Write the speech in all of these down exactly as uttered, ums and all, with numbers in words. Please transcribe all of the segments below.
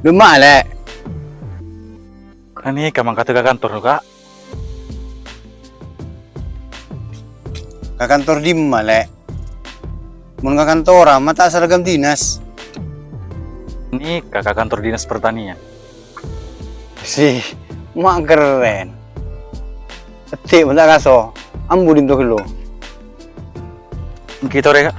Dimma, Lè'? Ghânèka mangkadhâ ka kantor, Ka'. Ka kantor dimma, Lè'? Mon ka kantoran, ma' ta' seragam dinas. Nèka ka kantor dinas pertanian. Sih, ma' kerrèn. Èdhi' mon ta' kaso, ambu dinto ghâllu. Èngghi torè, Ka'.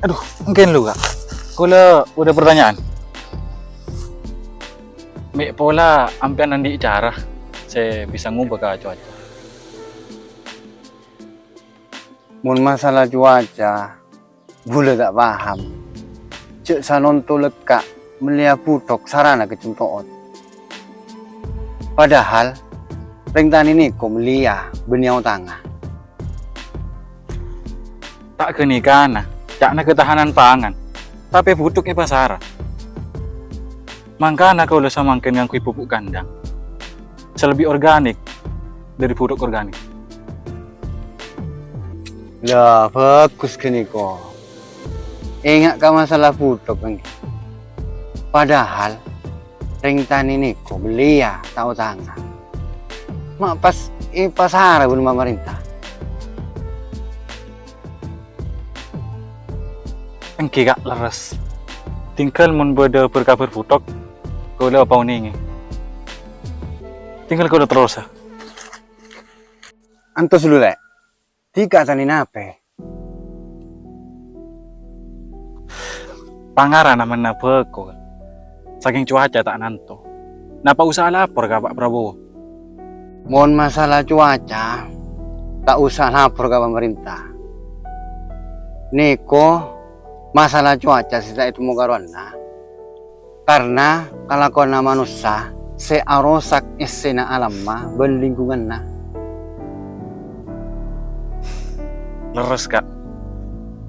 Aduh, èngghi lu, Ka'. Kaulâ bâdâ pertanyaan. Mè' pola sampèyan andi' cara sè bisa ngobâ ka cuaca? Mon masalah cuaca, ghulâ ta' paham. Jhâ' sanonto lekka' mellèya buthok sarana kècèng to'ot. Padahal rèng tanè nèko mellèya bânnè aotangnga. Ta' ghânèkana, ca'na ketahanan pangan, tapè buthok èpasara. Mangkana kaulâ samangkèn ngangghuy pupuk kandang sè lebbi organik dâri buthok organik. Lah, bhâghus ghânèka. Enga' ka masalah buthok, èngghi. Padahal rèng tanè nèko mellèya ta' aotangnga. Ma' pas èpasara bân pamarènta. Èngghi, Ka', lerres. Tinggal mon bâdâ bâr-kabâr buthok, kaulâ paonèngè. Tinggal kaulâ terrosa. Antos lu, Lè'. Dhika tanè napè? Pangarana mennabâko, Ka'. Sakèng cuaca ta' nanto. Napa usaha lapor ka Pak Prabowo? Mon masalah cuaca, ta' usaha lapor ka pamarènta. Nèko masalah cuaca sè ta' ètemmo karowanna karna kalakowanna manossa sè arosak èssèna alamma bân lingkunganna. Lerres, Ka'.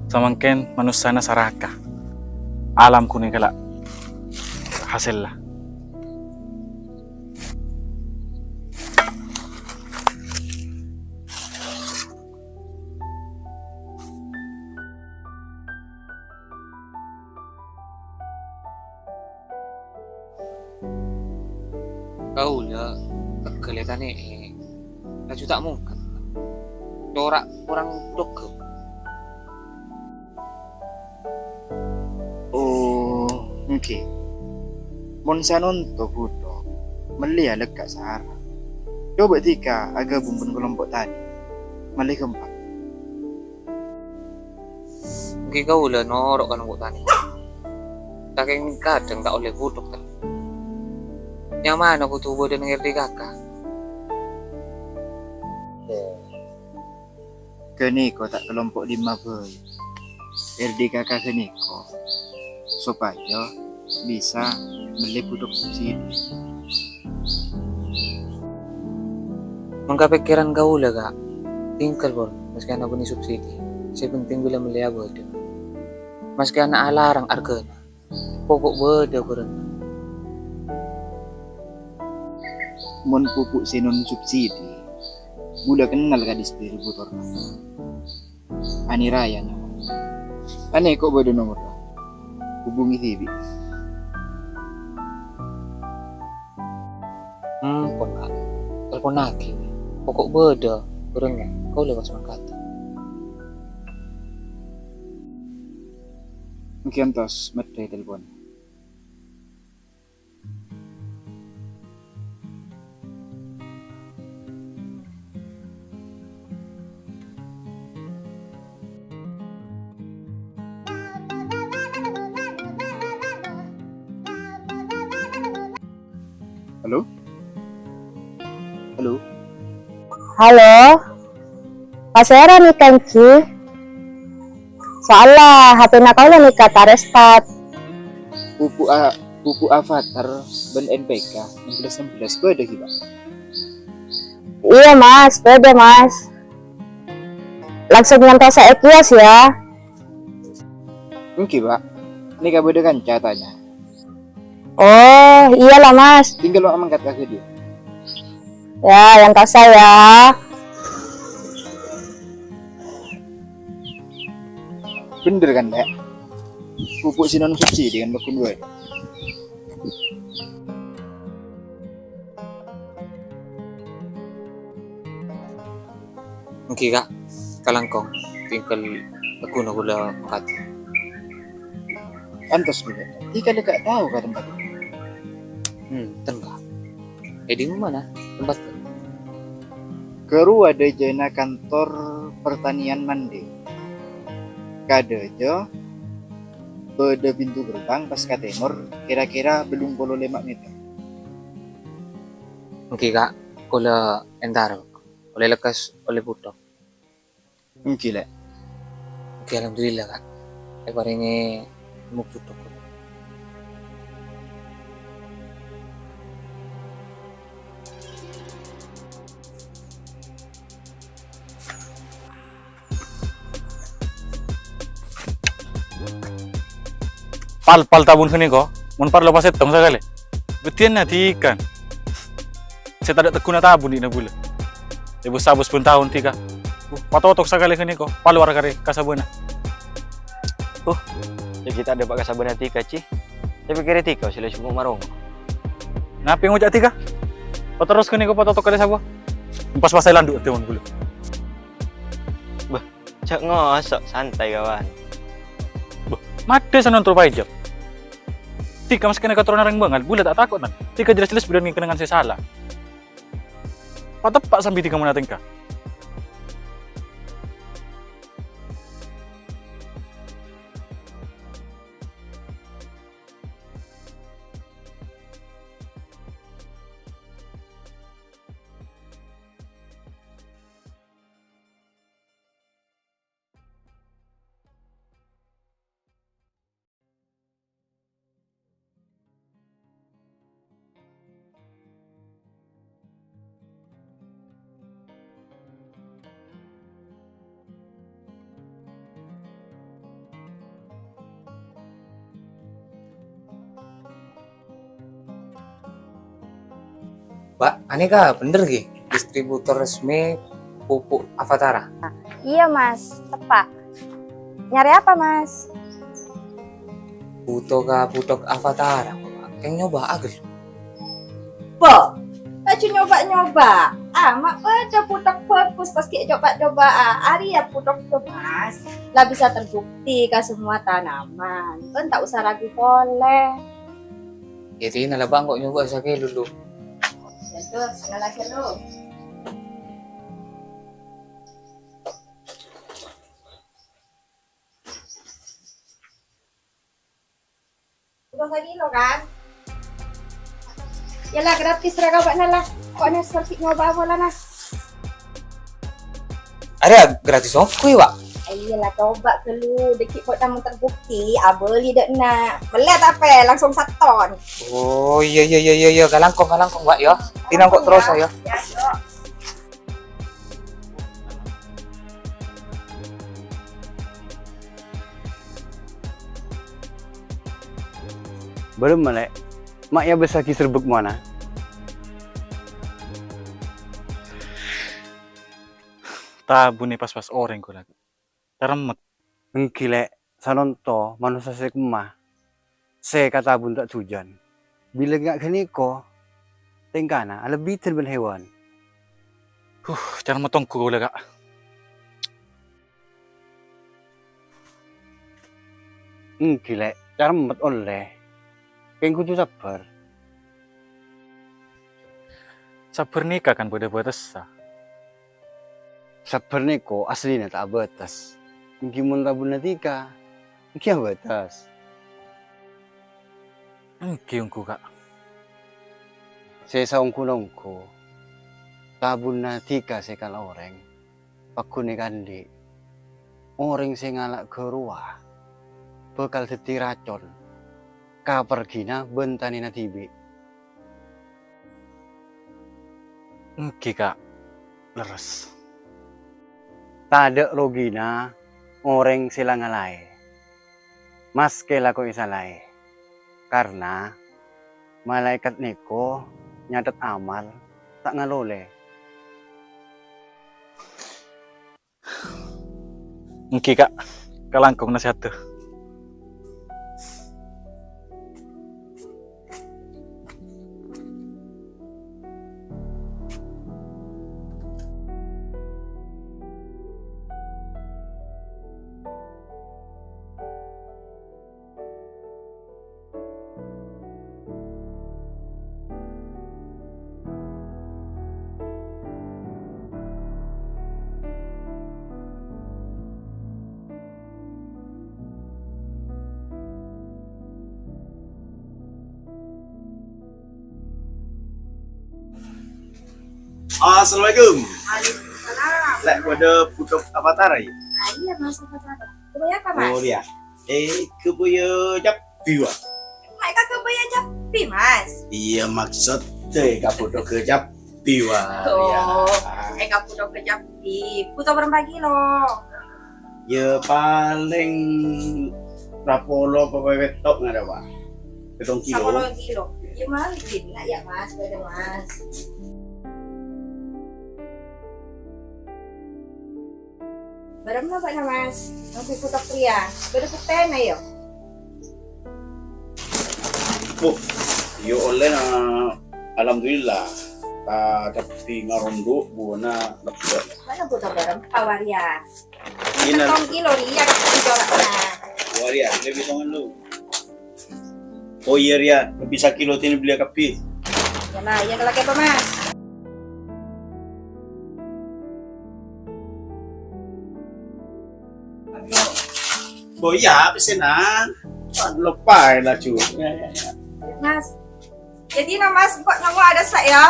Samangkèn manossana saraka. Alam ghun èkala' hasèlla. Kaulâ tegghâl ètanè'è, laju ta' mongkèr. Cora' korang dhugghâ. Oh, èngghi. Mon sanonto buthok, mellèya lekka' sara. Coba dhika aghâbung bân kalompo' tanè. Mellè ghâmpang. Èngghi kaulâ noro' kalompo' tanè. Sakèng kadhâng ta' ollè buthok, ta'. Nyamana kodhu bâdâ neng R D K K. Ghânèka ta' kalompo' dimma bhâi. R D K K ghânèka sopajâ bisa mellè buthok subsidi. Mangka pèkkèran kaulâ, Ka', tinggal pon, maskè ana' bânnè subsidi. Sè penting bilâ mellèya bâdâ. Maskè ana' alarang arghâna. Poko' bâdâ bârângnga. Mon pupuk sè non subsidi, bulâ kennal ka distributorra. Anè Raya nama. Anè ko' bâdâ nomorra. Hubungi dhibi'. Hmm, pon, Ka'. Telponnaghi. Poko' bâdâ bârângnga. Kaulâ pas mangkata. Èngghi antos, mèddhâ telpon. Halo. Halo. Pasèra nèka, èngghi? Soalla H P-na kaulâ nèka ta' restart. Pupuk A-, pupuk Avatar bân N P K enam belas enam belas bâdâ ghi, Pak? Iyâ, Mas, bâdâ, Mas. Langsung nyantosè è kios, yâ. Èngghi, Pak. Nèka bâdâ kanca atanya. Oh, iyâ la, Mas. Tinggal, Pak, mangkat ka ghâdiyâ. Yâ, nyantosè, yâ. Bhender kan, Lè'? Pupuk sè non subsidi kan paggun bhâi. Èngghi, Ka', kalangkong tinggal lagguna kaulâ mangkat. Pantes, Bun. Tika la ta' tao ka tempat. Hmm, ten, Ka'. È dimma, na, tempat? Ka rowa dâjâna kantor pertanian Mande. Ka dâjâ bâdâ pintu gerbang pas ka tèmor, kira-kira bâllung polo lèma' meter. Èngghi, Ka', kaulâ èntara. Ollè lekkas, ollè puthok. Èngghi, Lè'. Èngghi, alhamdulillah, Ka'. Èparèngè emmo puthok. Pal-pal tabun ghânèka, mon parlo pasèttong sakalè. Bâdhiyânna dhikan. Sè tadâ' tegguna tabun dina bulâ. Èbus-sabus bun taon dhika. Uh, patotok sakalè ghânèka, palowar karè kasabâna. Uh, jâ' ghi' tadâ' pa' kasabâna dhika, Ci. Tapè kèrè dhika sè la sèngo' marong. Napè ngoca' dhika? Paterros ghânèka patotok karè sabâ. Pas-pas landu' adhâmon bulâ. Bâh, jhâ' ngoso', santai, kawan. Bâh, maddhâ sanontor paèjâp. Dhika maskèna katoronanna rèng bângal, bulâ ta' tako', Tan. Dhika jelas-jelas bâdâ kennengngan sè sala. Pateppa' sambi dhika mon atèngka. Pak, anèka bhender ghi, distributor resmi pupuk Avatara? Iyâ, Mas, teppa'. Nyarè apa, Mas? Bhuto ka puthok Avatara, Pak. Kèng nyoba agel. Bo, ta' jhâ' nyoba-nyoba. Ah, ma' bâdâ puthok bhâghus pas ghi' coba-coba. Ah, arèya puthok, Mas. La bisa terbukti ka semua tanaman. Kan ta' osa ragu polè. Yâ, Tina, la bâ' engko' nyoba sakèlo, Lu. Yâ, tuh, sakalè sakèlo. Butuh sakilo, kan? Yâ la, gratis ra ka bâ'na la. Ko' nyasèr ghi' nyoba polana. Arèya gratis ongghu, Pak? Iyâ la, coba ghâllu. Dâgghi' ko' ta' mon terbukti, abâli dâ' enna'. Mellè tapè langsung sètton. Oh, iyâ, iyâ, iyâ, iyâ, iyâ. Kalangkong, kalangkong, Pak, yâ. Tina engko' terros, yâ. Yâ, yuk. Bârâmma, Lè'? Ma' èabâssaghi serbuk mowana? Tabunè pas-pas orèng ghulâ. Taremmet. Èngghi, Lè', sanonto manossa sè kemma. Sè katabun ta' dhujân. Bilâ nga' ghânèka, tèngkana alebbidhân bân hèwan. Huh, caremmet ongghu kaulâ, Ka'. Èngghi, Lè', caremmet ollè. Kèng kodhu sabbhâr. Sabbhâr nèka kan bâdâ bâtessa. Sabbhâr nèka asllina ta' abâtes. Èngghi mon tabunna dhika, èngghi abâtes. Èngghi ongghu, Ka'. Sè saongghuna ongghu. Tabunna dhika sè èkala orèng, pagghun èkandhi'. Orèng sè ngala' ghâruwa bhâkal dhâddhi racon ka perghina bân tanèna dhibi'. Èngghi, Ka'. Lerres. Tadâ' rogina orèng sè la ngalaè, maskè lako èsalaè, karna malaèkat nèko nyatet amal ta' ngalolè. Èngghi, Ka', kalangkong nasèhatta. Assalamualaikum. Waalaikumsalam. Lè', bâdâ bhuto Avataar, yâ? Ah, iyâ, Mas, Avataar. Kèbâjâ apa, Mas? Oh, iyâ. Eh, kèbâjâ cabbhi, wa. Mak, èka kèbâjâ cabbhi, Mas? Iyâ, maksodda èka bhuto cabbhi, wa. Oh, iyâ. Èka bhuto cabbhi. Bhuto bârâmpa kilo? Yâ, palèng sapolo apa pètto' ngara, wa. Pètto' kilo. Sapolo kilo. Yâ, mangkèn, yâ, Mas, bâdâ, Mas. Bârâmma bâ'na, Mas? Ngangghuy bhuto rèya. Bâdâ buktèna, yâ? Oh, iyâ ollè, na. Alhamdulillah. Ta' cabbhi ngarondo' buwâna lebbâ'. Bâ'na bhuto bârâmpa, wa rèya? Ina. Sèttong kilo rèya, Kak, dicola'na. Wa rèya, lebbi tongan lu. Oh iyâ, rèya, lebbi sakilo tènè belliyâ kabbhi. Yâ, la, iyâ, kala kèbâ, Mas. Oh iyâ, pèssèna. Loppaè laju. Yâ, yâ, yâ. Mas. Jadi, no, Mas, engko' napa adâ' sa', yâ?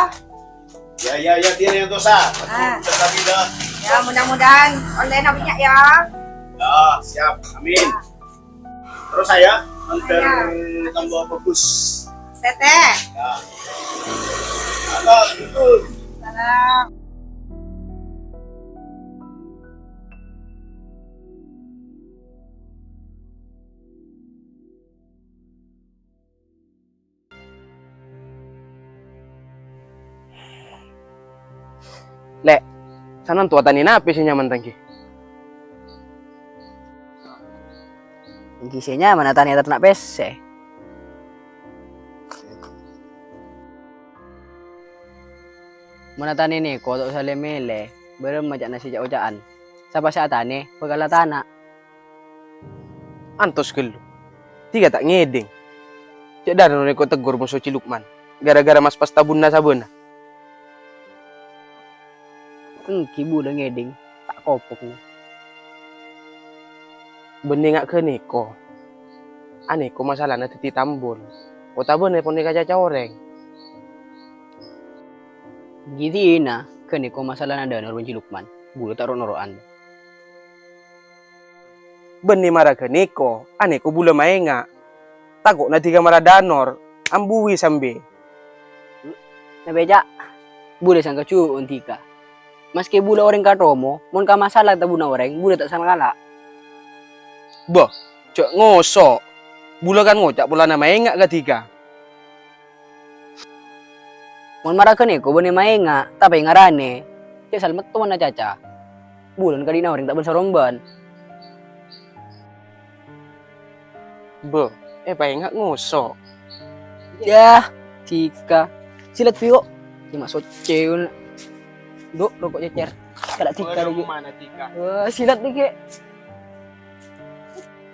Yâ, yâ, yâ, tiada yang dosa. Ah. Mudah-mudahan. Yâ, mudah-mudahan ollèna bânnya', yâ. Yâ, siap. Amin. Terros, yâ, angghâ tambâ bhâghus. Tètè. Yâ. Salam, Assalamualaikum. Salam. Lè', sanan towa tanè napè sè nyaman, ta' ènggi? Ènggi sè nyaman atanè ternak pèssè. Mon atanè nèko ta' osa lè-mèlè, bârâmma ca'na sè ca'-oca'an. Sapa sè atanè bhâkal atana'. Antos ghâllu. Dhika ta' ngèdhing. Jhâ' dhâri nèko teggor moso Ji Lukman, ghârâ-ghârâ mas pas tabunna sabâna. Ènggi bulâ ngèdhing, ta' kopok, na. Bânnè nga' ghânèko. Anèko masalana dhâddhi tambun. Otabâna ponèka caca orèng. Ghi' dina, ghânèko masalana Danor bân Ji Lukman. Bulâ ta' ro'-noro'an. Bânnè mara ghânèko, anèko bulâ maènga'. Tako'na dhika mara Danor, ambuwi sambè. Napè, Ca'? Bulâ sangka ju'un dhika. Maskè bulâ orèng kathamo, mon ka masalah tabunna orèng, bulâ ta' sangala'. Bâh, jhâ' ngoso'. Bulâ kan ngoca' polana maènga' ka dhika. Mon mara ghânèko bânnè maènga', tapè ngaranè, cè' sal metto mon acaca. Bulâ ka'dinto orèng ta' bân-sarombân. Bâh, èpaènga' ngoso'. Yah, dhika. Silat, Bi, kok. Cuma soccè, ngono. Nduk, roko' cècèr. Kala dhika lagi. Mana dhika? Wah, silat lagi.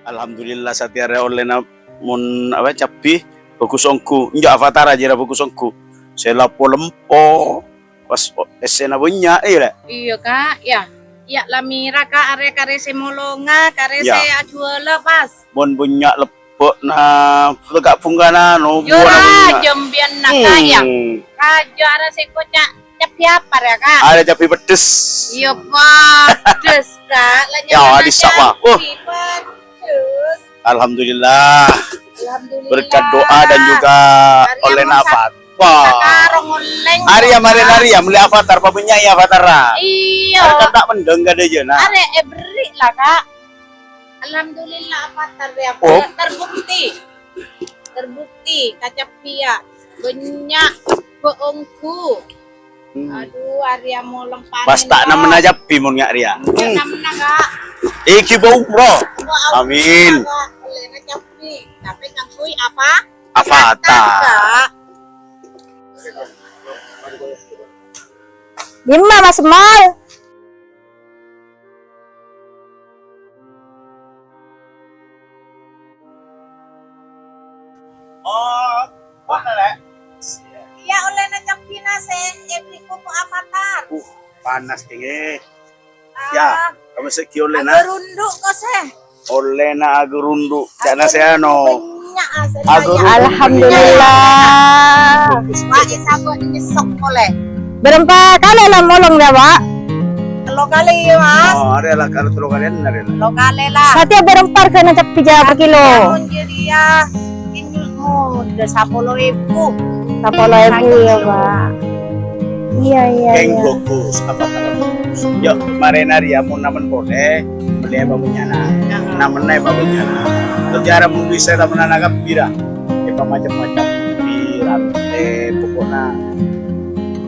Alhamdulillah, satèya rè ollèna mon, apa, cabbhi, bhâghus ongghu. Enjâ' Avataar jârèya bhâghus ongghu. Sè la polempo. Pas o-, essèna bânnya', iyâ, Lè'? Iyâ, Ka', yâ. Yâ, la mèra, Ka', arè karè sè molonga, karè sè ajhuwâlâ, pas. Mon bânnya' lebbâ'na, teka' bhungkana, no, Yâ, buwâna ra, bânnya'. Jhâmbiyânna, Ka', yâ. Hmm. Rajâ arè sè koca', Cabbhi apa ya, Kak? Ada cabbhi pedes. Iya, pedes, Kak. Lah, ya, nyamana ada sapa? Wah. Cabbhi pedes. Alhamdulillah. Alhamdulillah. Berkat doa dan juga oleh nafas. Wah. Sakarong oleng. Arya, mari, Kak. Arya, meli avatar, pabannya' ya avatar, ah. Iya. Arya kan tak mendeng kada aja, nah. Arya, eh, beri lah, Kak. Alhamdulillah, avatar ya. Oh. Terbukti. Terbukti, kacabbhi ya. Bannya' beongku. Hmm. Aduh, arya molong panen, Kak. Pas tak namena cabbhi mon nyak riya. Iya, namena, Kak. Iki bau umroh. Wah, amin. Kak. Oleh cabbhi. Tapi cabbhi apa? Avatar. Kak. Dimma, Mas Mal? Oh, mana, Lek? Iya, ollèna cabbhina sè èbri' pupuk avatar. Uh, panas, Ding, eh. Ya, kamu segi ollèna. Agerundu' kok, sè. Ollèna agerundu', ca'na sè ano. Agerundu'. Alhamdulillah. Wah, sapa nyesok polè. Berempa kalè la molong ya, Pak? Tello kalè, Mas. Oh, ada lah, kalau tello kalè, ada lah. Tello kalè la. Satèya berempa argana cabbhi jâ per kilo. Mon jârèya, ini, oh, udah sapolo èbu. Sapolo èbu ya, Pak. Iya, iya, iya. Kèng bagus, apa kalau bagus? Yo, marèna rèya mon namen polè, beli apa punyana? Namen apa punyana? Terus jârèya mon bisa temenan agak pira? Ya, macam-macam. Di rantai, pokoknya.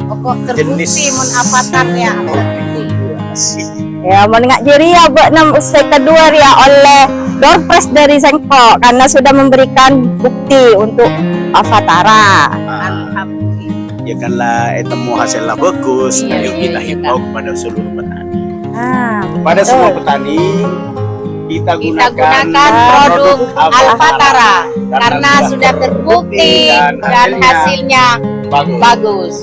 Pokok terbukti jenis mon avatar ya, terbukti. Ya, mon nga' jârèya, bâ'na sè kedua rèya ollè door prize dari sèngko' karena sudah memberikan bukti untuk Avatara. Ah. Alhamdulillah. Ya kan la, ètemmo hasil la bagus. Iya, ayo kita himbau kepada seluruh petani. Ah, betul. Kepada semua petani, kita gunakan produk Avatara karena sudah terbukti dan hasilnya bagus.